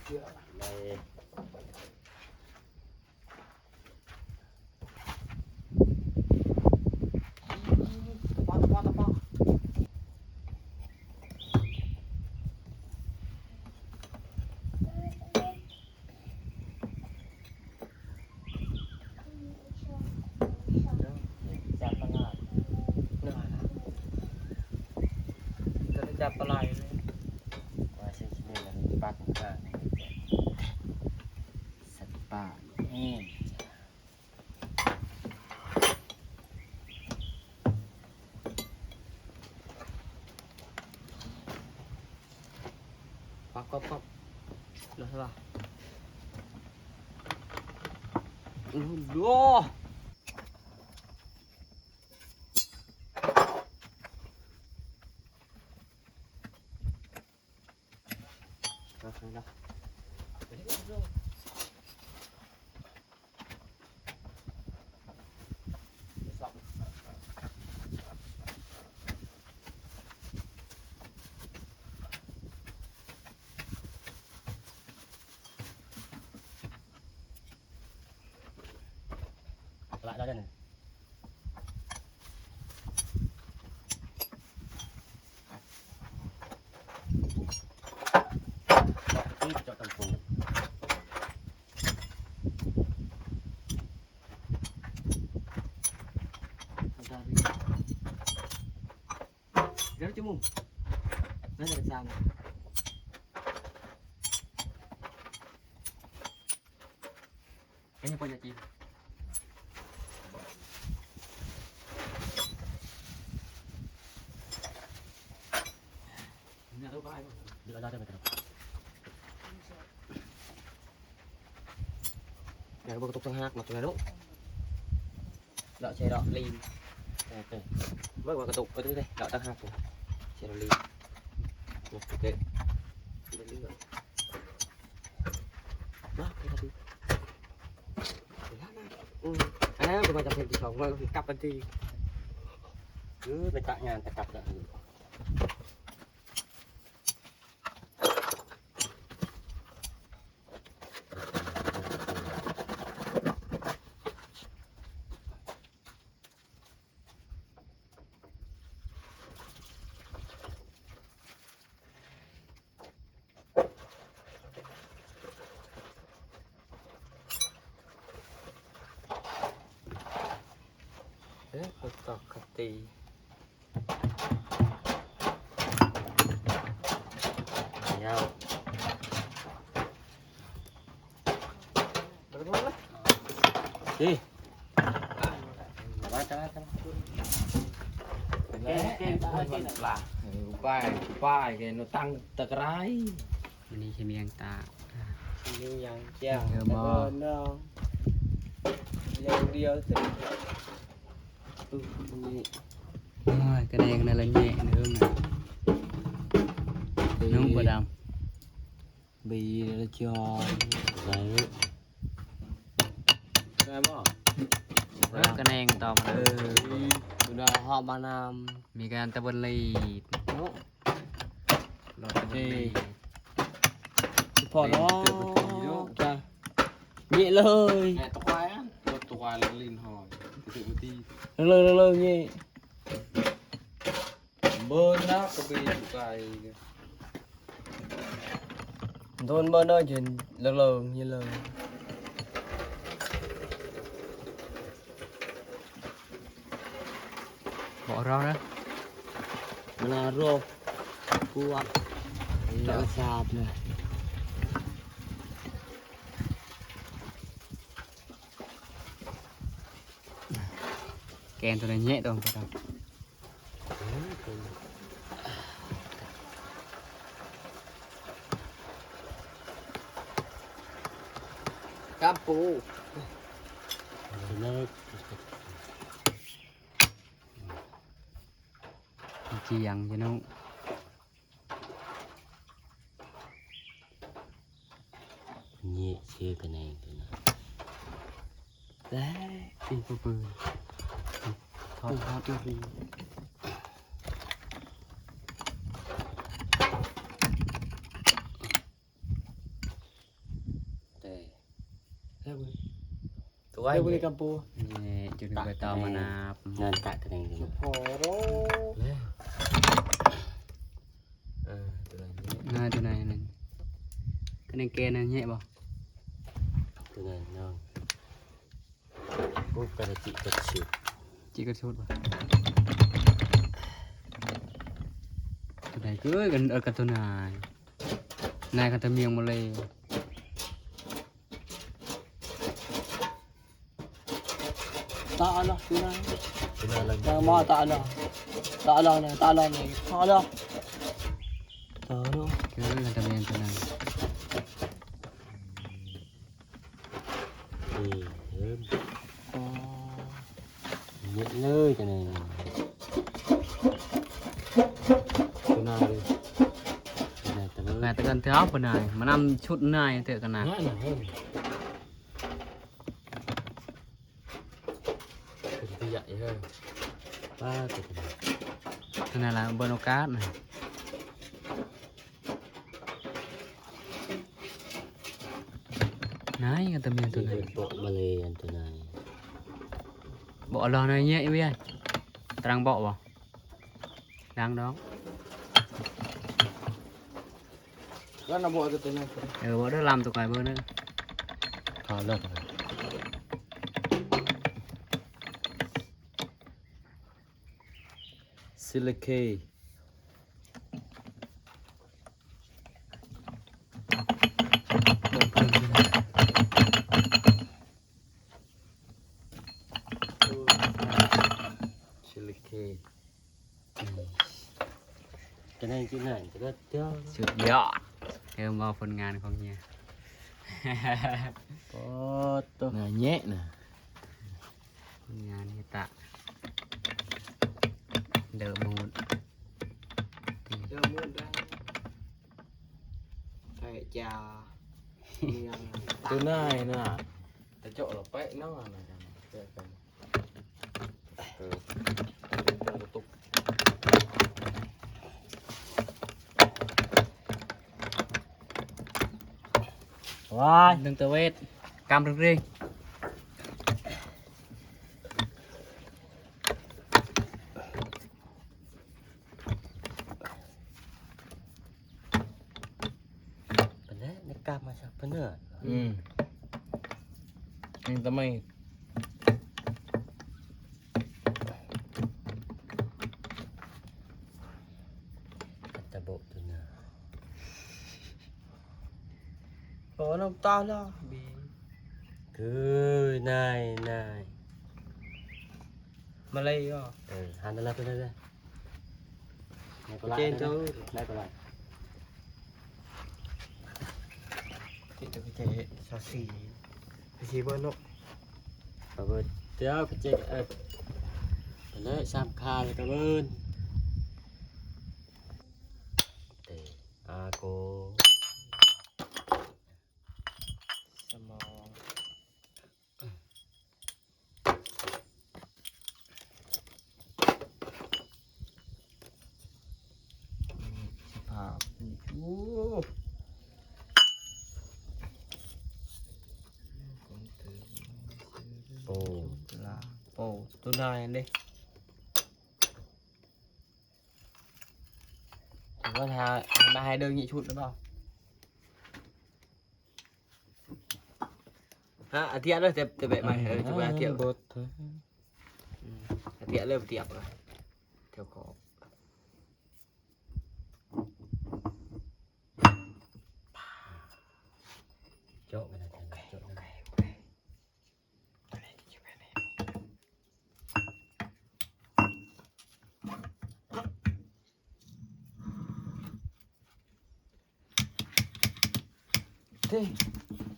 ເຍອະ ໄດ້ ຕະປອກ ຕະປອກ ຕະປອກ ຈັບປາຫຼາຍ ກໍໄດ້ຈັບປາຫຼາຍເລີຍ ວ່າຊິເຮັດແນວນັ້ນ ບັດຫາ ສັດປ່າແຮງ. ປັບ ປັບ ປັບ ເລີຍວ່າ ໂອ້ໂຫ ເອົາເລີຍ ລະ ລະ ລະ ນີ້ ເຈາະຕັງປູ ເດີ ຈະມຸມ ໜ້າຈະເປັນຊາມ ເປັນຫຍັງບໍ່ຢາກກິນ? ເນຍ ເອົາໄປ ເດີ ເອົາໄປ ແລ້ວເບິ່ງກະຕຸກຕ່າງຫາກເນາະ ຕົວນັ້ນເນາະ ເລາະໃສ່ເລາະລີນ ເອີ ເບິ່ງວ່າກະຕຸກ ເອີ ເລາະຕ່າງຫາກ ໃສ່ເລາະລີນ ໂອເຄ ໄດ້ເລື່ອງ ມາ ໄປກັນດີ ອືມ ອັນນັ້ນກໍມາຈາກເພຈທີ່ສອງ ມາກັບກັນທີ ເອີ ໄປຕະງານຕະກັບລະ ເອີ. ເອີ ຄົນຕອກຄະຕີ ຍາວ ນີ້ ມາ ມາ ມາ ເກັ່ງ ເກັ່ງ ເກັ່ງ ເກັ່ງ ປາຍ ປາຍ ເຫັນຕັ້ງຕະກະໄລ ມື້ນີ້ຊິມີຫຍັງຕາ ມີຫຍັງ ແຈ່ວ ເອີ ຕະໂກນນ້ອງ ຢ່າງດຽວ ໂອ້ຍ ກະແນງນັ້ນລະແຍະເດີ ນຸ່ງບໍ່ດຳ ບີລະຈອຍ ໄດ້ ໄດ້ບໍ່? ເອີ ກະແນງຕໍ່ມາ ເອີ ເດີ ເຮົາມານຳ ມີການຕະເວັນລີດເນາະ ລອດຕະເວັນລີດ ຊິພໍດອກ ເກີດບໍ່ຖືກເນາະ ຈ້ະ ເຍະເລີຍ ແມ່ຕົວຄວາຍ ຕົວຄວາຍລີນຫອຍ ຖືກບໍ່ຕິ ເລີຍ ເລີຍ ເລີຍ ເຍະ. ເບິ່ງນະກະບີຢູ່ໄກ ໂດນເບິ່ງເດີ ເຫັນເລີງໆຢູ່ເລີຍ ບໍ່ເຮົານະ ມັນເຮົາກວດ ເຈົ້າຊາດນະ ແກນໂຕໃດແຍະໂຕ ກາປູ ເລີກ ຈີ່ຫຍັງ ເຈົ້ານ້ອງ. ເຍະ ຊື່ກະແນງຕົວນັ້ນ ແລະ ອີກບໍ່ປືນ ທອດ ທອດ ທອດ. ເດີ ບໍ່ໄດ້ກຳປູ. ນີ້ ຈຸດໄປຕໍ່ມານາບ ງານຕະກະແໜງນີ້ ໂອ້ໂຫ ເອີ ຕົວນີ້ ນາ ຕົວນັ້ນ ກະແໜງແກ່ນະ ແຍະບໍ່? ຕົວນັ້ນເນາະ. ໂອ້ ກະດາຈິກະຊຸດ ຈິກະຊຸດບໍ່? ຕົວໃດເກີຍກັນ ເອີ ກັນຕົວນາຍ ນາຍຄັນຕະມຽງມາເລີຍ. ຕາອັນລະ ຕົວນັ້ນ ຕົວນັ້ນລະ ມາ ຕາອັນລະ ຕາອັນລະ ຕາອັນລະ ຕາອັນລະ ຕາອັນລະ ເອີ ຄັນຕະມຽງຕົວນັ້ນ. ນີ້ເອີ ອໍ ເຍາະເລີຍຈັ່ງໃດ ຕົວນາຍເລີຍ ຕົວນາຍຕະເລີຍ ນາຍຕະເລີຍ ເອົາຕົວນາຍ ມານຳຊຸດນາຍເຕີກັນນະ ນາຍນະ ເອີ ເປັນຕົວໃຫຍ່ເອີ ປາດ ຕົວນັ້ນລະ ເບິ່ງໂອກາດນະ. ນາຍ ກັນຕະມຽງຕົວນັ້ນ ເບາະມາເລີຍອັນຕົວນາຍ ເບາະລອນາຍເຍຍເວຍ ຕະລັງເບາະບໍ່ ດັງດອກ ກັນນະ ເບາະຕົວນັ້ນ ເອີ ເບາະເດີ ລຳຕົວໄກເບິ່ງເດີ ຂາເລີກ ຊິລະເຄ ຊິລະເຄ ກະໄດ້ກິນນັ້ນກະເລີດເດີ ສຸດຍອດ ເອີ ເວົ້າຜົນງານຂອງເຮຍ ໂອ້ໂຕ ໜ້າແຍະນະ. ງານເຮັດຕະ ເດີມູດ ເດີມູດໄດ້ ໄປຈາ ເມືອງ ຕົວນາຍນະ ແຕ່ເຈາະລະແປະເນາະ ເອີ ເອີ ເອີ ວ້າຍ ໜຶ່ງຕະເວດ ກຳເລັກໆ ປະແດກໃນກາມມາຊະປະເນີດ ອືມ ຍັງຕະໄມ ອັດຕະໂບະຕົວໜ້າ ໂອ້ ນ້ຳຕາລະບີ ຄື ນາຍ ນາຍ ມາເລີຍ ເອີ ຫັນລະເລີຍ ນາຍກໍລະ ເຈນ ເອີ ນາຍກໍລະ ເຈນ ເຈນ ຊາຊີ ຊາຊີເບິ່ງເນາະ ກະເບິ່ງ ດຽວ ເຈນ ເອີ ໄປເລີຍ ສາມຄາ ແລ້ວກະເບິ່ງ ເຕ ອາໂກ ສະໝອງ ສະພາບ ໂອ້ ໂອ້ ໂຕນາຍຫັ້ນເດ້ ວ່າຫາ ມາໃຫ້ເດີງນີ້ຊຸດຫຼືບໍ່? ຮະ ອາທຽດເດີ ແຕ່ ແຕ່ແບບໃໝ່ ເອີ ຈະບໍ່ອາທຽດ ອືມ ອາທຽດເລີຍ ອາທຽດເລີຍ ແຖວຂອບ ໂຈະໄປນະ ໂອເຄ ໂຈະ ໂອເຄ ໂອເຄ. ເດ້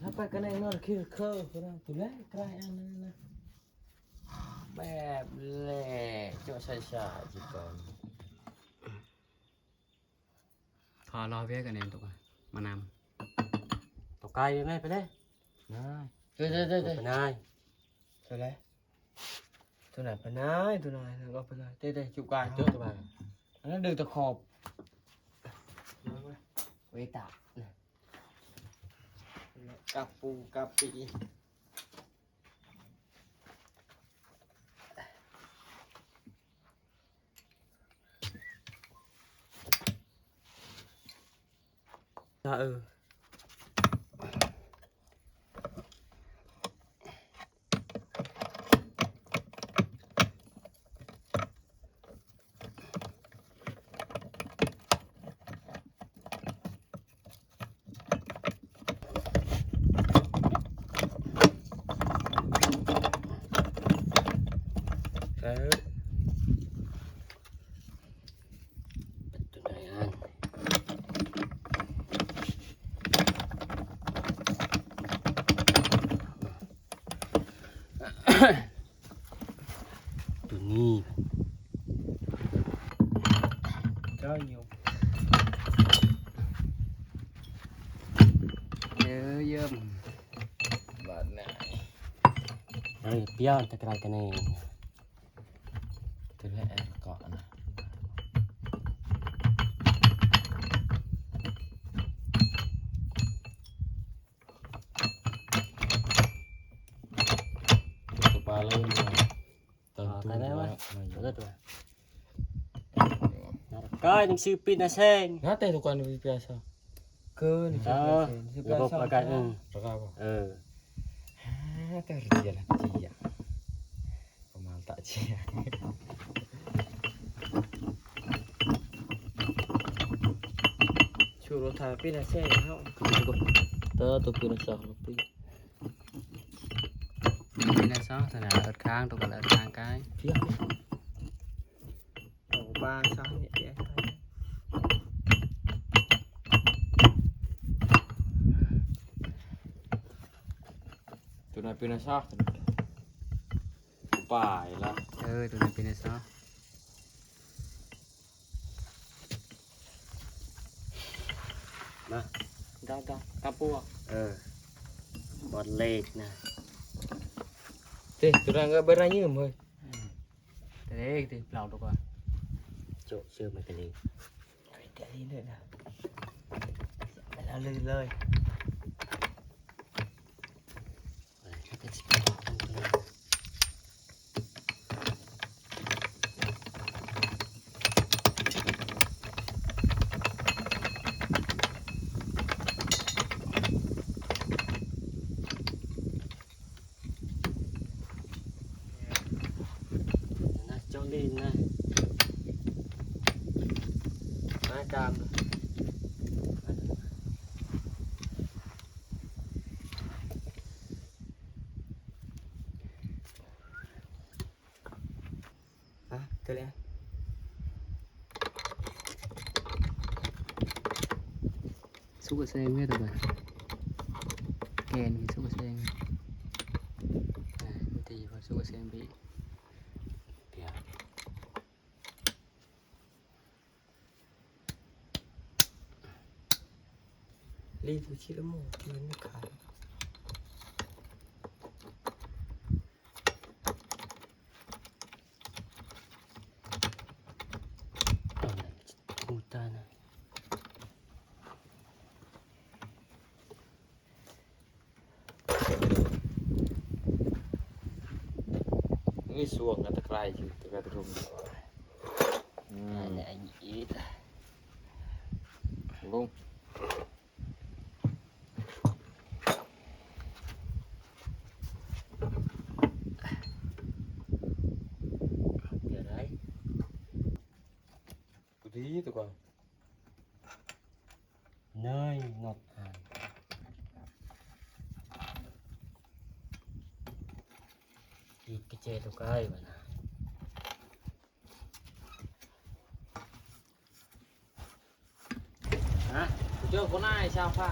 ລະໄປກັນແນ່ນອນ ຄິວເຄີ ພຸ້ນນະ ພຸ້ນແຫຼະ ກາຍອັນນັ້ນນະ ແບບແຫຼະ ເຈາະຊາຍຊາຍຊິກ່ອນ. ຂໍລໍວຽກອັນນີ້ຕຸກ ມານຳ ຕົວໄກແມ່ນໄປເດ້ ນາຍ ເດີໆໆ ໄປນາຍ ໂຕໃດ ໂຕນັ້ນໄປນາຍ ໂຕນັ້ນກໍໄປນາຍ ເດ້ໆ ຈຸກາຍ ເດີໂຕໃດ ອັນນັ້ນດຶງຕະຂອບ ເວຕາ ກາປູກາປີ. ເອີ. ເອີ ເປັນຕົວໃດອັນ ຕົວນີ້ ເຈົ້າຢູ່ ເອີ ຢ້ຽມ ບາດນະ ເອີ ປ່ຽນຕະກະໄລກະແນ ຕົວນີ້ແອນເກາະນະ ຕົວປາເລີຍ ຕອນ ອ່າ ຕູ້ ໄປໄດ້ວະ ເລີດວະ ກາຍໜັງສືປິດໜ້າແຊງ ນະແຕ່ທຸກຄົນມີເປີດຊະ ຄື ເອີ ລະບົບອາກາດ ອືມ ເອີ ແຕ່ເຣຍລະເຈຍ ປະມານຕະເຈຍ ຊູລົດຖ່າຍປີນາເຊເຮົາ ເຕີໂຕປີນາຊາ ປີນາຊາ ຕະໜາເອິດຄ້າງ ໂຕກະເອິດຄ້າງກາຍ ໂຕບາງຊາ ໂຕນັ້ນປີນາຊາ ປາຍລະ ເອີ ໂຕນັ້ນປີນາຊາ. ມາ ດາ ດາ ຕາປົວ ເອີ ບອດເລກນະ ເຕ ໂຕນັ້ນກະບໍ່ໄດ້ຢືມເຮີຍ ອືມ ເຕ ເລກ ເຕ ເປົ່າໂຕກວ່າ ໂຈະເຊີມໄປເຕ ເລກ ເຕ ເລກເລີຍນະ ເອົາເລີຍເລີຍ. ນະ ເຈົ້າຫຼິ້ນນະ ມາຕາມ ອະ ເກີດແລ້ວ ສຸກກະແຊງເຮັດຕະບາ ແກນສຸກກະແຊງ ອາ ດີພໍສຸກກະແຊງບີ ລີບຊິລະໂມ ມັນຂາຍ ອູຕານະ. ນີ້ຊ່ວງກັນຕະໄກຢູ່ ຕະໄກຕະລຸງ ອືມ ອັນນີ້ອີກ ລຸງ ດຽວໄດ້ ພໍດີຕົວກ່ອນ ເນີຍ ນົດອາຍ ອີກກະເຈຕົວໄກວະນະ ຮະ ເຈົ້າຄົນນາຍຊາວພາ